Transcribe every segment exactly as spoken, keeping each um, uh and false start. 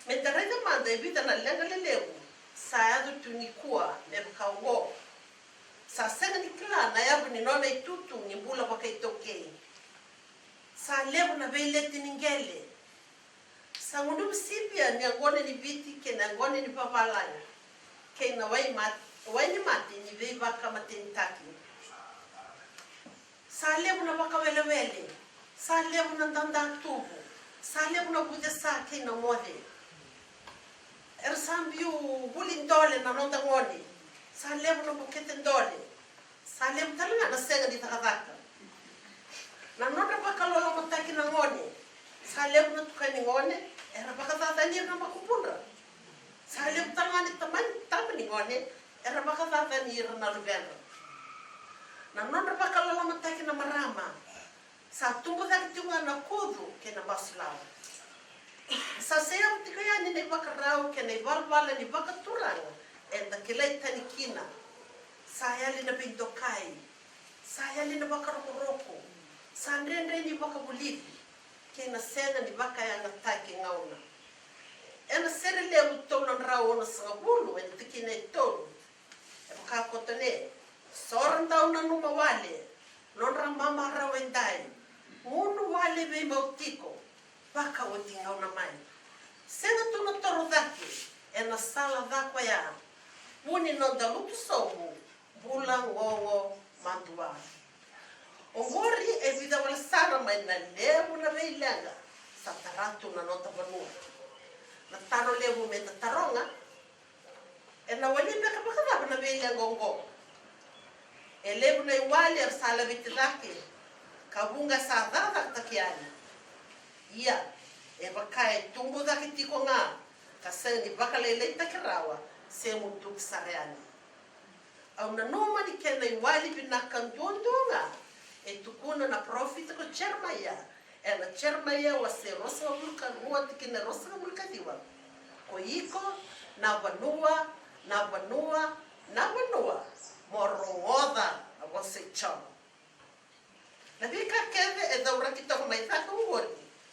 Me da raica mada e vica na leqa lelevu sa yaco tu nikua me vaka oqo. Sa sega ni kila na yavu ni nona itutu ni bula vakaitaukei. Sa levu na veileti ni qele. Sa gunuvi sivia ni yaqona ni Viti kei na yaqona ni vavalagi kei na wai mat-, wai ni mate ni veivakamatenitaki. Sa levu na vakawelewele, sa levu na dadatuvu, sa levu na vucesa kei na moce. Era sa biu vuli dole na noda gone, sa levu na bukete dole, sa levu tale ga na sega ni cakacaka. Na nodra vakalolomataki na gone, sa levu na tukani gone era vakacacani ira na makubudra. Sa levu tale ga ni tamani, tama ni gone era vakacacani ira na luvedra. Na nodra vakalolomataki na marama, sa tubu cake tiko ga na kucu kei na basulawa. Sa seiyavu tiko yani na ivakarau kei na ivalavala ni vakaturaga eda kilai tani kina. Sa yali na veidokai, sa yali na vakarokoroko, sa dredre ni vakavulici kei na sega ni vakayagataki gauna. Ena Sere Levu tolu na drau onosagavulu, ena tikina e tolu, e vaka koto ne: So ra dau nanuma wale, nodra mamarau e dai, gunu wale veimau tiko, vakaoti gauna mai. Sega tu na toro cake ena sala ca koya, vu ni noda lutu sobu, bula gogo madua. Oqori e vica wale sara mai na levu na veileqa sa tara tu na noda vanua. Na taro levu me da taroga, ena wali beka vakacava na veileqa oqo? E levu na iwali era sa laveti cake, ka vuqa sa cakacakataki yani. Ia, e vaka e tubu cake tiko ga, ka sega ni vakalailaitaki rawa se muduki sara yani. Au nanuma ni kena iwali vinaka duadua ga e tukuna na parofita ko Jeremaia, ena Jeremaia wase ruasagavulu ka rua, tikina e ruasagavulu ka ciwa: Ko iko, na vanua, na vanua, na vanua, mo rogoca na vosa i Jiova. Na veika kece e cauraki toka mai cake oqori,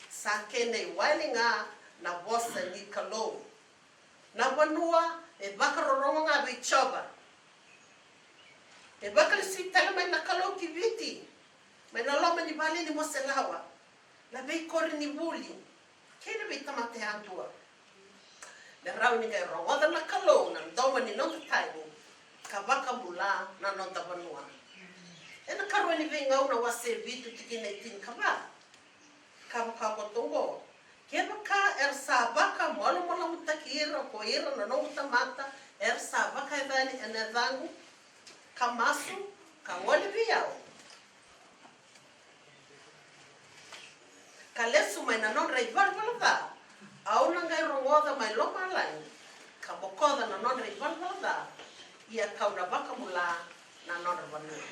sa kena iwali ga na vosa ni Kalou. Na vanua e vakarorogo ga vei Jiova. E vakalesui tale mai na Kalou ki Viti, mai na loma ni vale ni Moselawa, na veikoronivuli kei na veitamata yadua. Me rawa ni qai rogoca na Kalou na domo ni noda tagi ka vakabula na noda vanua. Ena Karua ni Veigauna wase vitu, tikina e tinikava, ka vaka koto oqo: Kevaka era sa vakamalumalumutaki ira ko ira na noqu tamata era sa vakayacani ena yacaqu, ka masu, ka gole vei au, ka lesu mai na nodra ivalavala ca, au na qai rogoca mai lomalagi ka bokoca na nodra ivalavala ca, ia kau na vakabula na nodra vanua.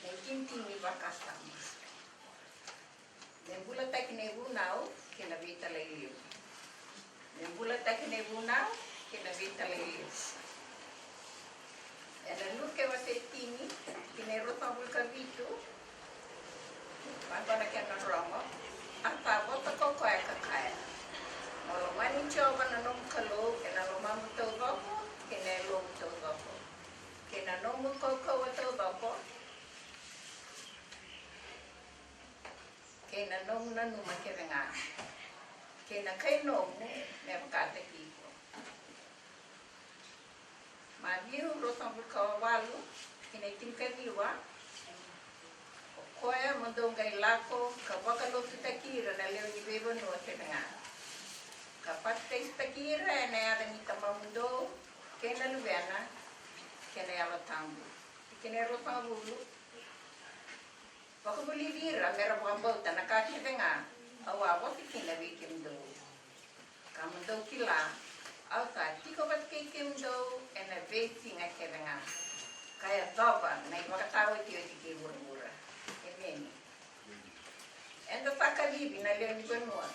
Na itinitini vakasama. Me bulataki na ivunau kei na veitalai levu. Me bulataki na ivunau kei na veitalai levu. Ena Luke wase tini, tikina e ruasagavulu ka vitu, vaqo na kena rogo: A sa vosa ko koya ka kaya: Mo lomani Jiova na nomu Kalou ena lomamu taucoko, kei na yalomu taucoko, kei na nomu kaukauwa taucoko, kei na nomu nanuma kece ga, kei na kai nomu me vakataki iko. Maciu ruasagavulu ka walu, tikina e tinikaciwa: O koya mo dou qai lako ka vakalotutaki ira na lewe ni veivanua kece ga, ka papitaisotaki ira ena yaca ni Tamamudou, kei na Luvena, kei na Yalo Tabu. Tikina e ruasagavulu: Vakavulici ira me ra vakabauta na ka kece ga au a vosa kina vei kemudou. Ka mo dou kila, au sa tiko vata kei kemudou ena veisiga kece ga, ka yacova na ivakataotioti kei vuravura. Emeni. Eda sa kacivi na lewe ni vanua.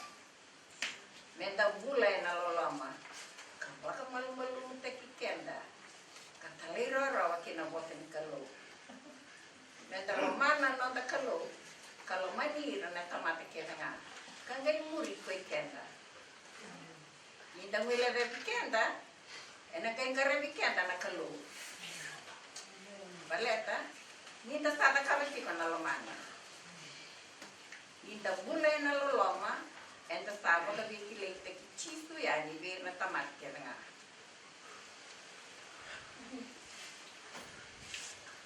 Ka qai muri koi keda. Ni da guilecavi keda, ena qai qaravi keda na Kalou. Baleta ni da sa cakava tiko na lomana. Ni da bula ena loloma, eda sa vakaveikilaitaki Jisu yani vei ira na tamata kece ga.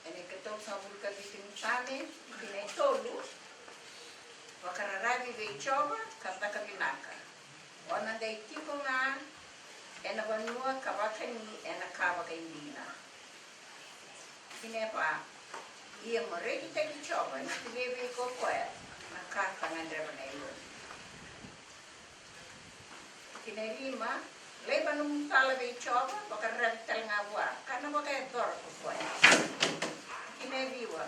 Ena ikatolusagavulu ka vitu ni Same, tikina e tolu. Vakararavi vei Jiova ka caka vinaka. O na qai tiko ga ena vanua ka vakani ena ka vakaidina. Tikina e va. Ia mo rekitaki Jiova, ni solia vei iko o koya na ka sa gadreva na yaloni. Tikina e lima. Laiva nomu sala vei Jiova, vakararavi tale ga vua, ka na vakayacora ko koya. Tikina e ciwa.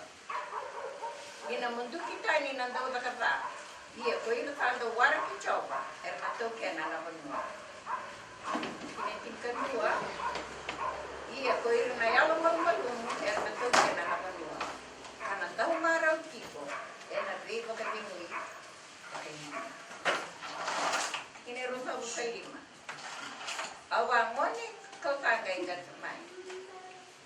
Ni na muduki tani na daucaka ca, ia ko ira sa dau waraki Jiova era na taukena na vanua. Tikina e tinikadua. Ia ko ira na yalo malumalumu era na taukena na vanua, ka na dau marau tiko ena veivakacegui. Tikina e ruasagavulu ka lima. Au a gone kau sa qai qata mai,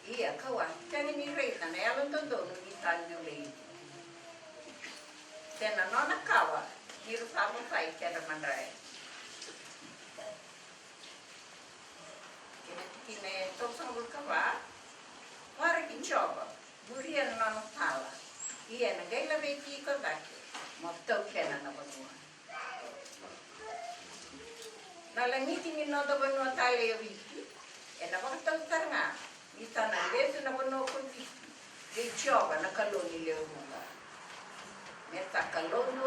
ia kau a sega ni raica na yalododonu ni sa biu laivi, se na nona kawa ni ra sa vosai keda madrai. Kei na tikina e tolusagavulu ka va. Waraki Jiova, muria na nona sala, ia ena qai laveti iko cake mo taukena na vanua. Na lagiti ni noda vanua tale e Viti ena vakatau sara ga ni sa na lesu na vanua ko Viti vei Jiova na Kalou ni lewe vuqa. Me sa Kalou ni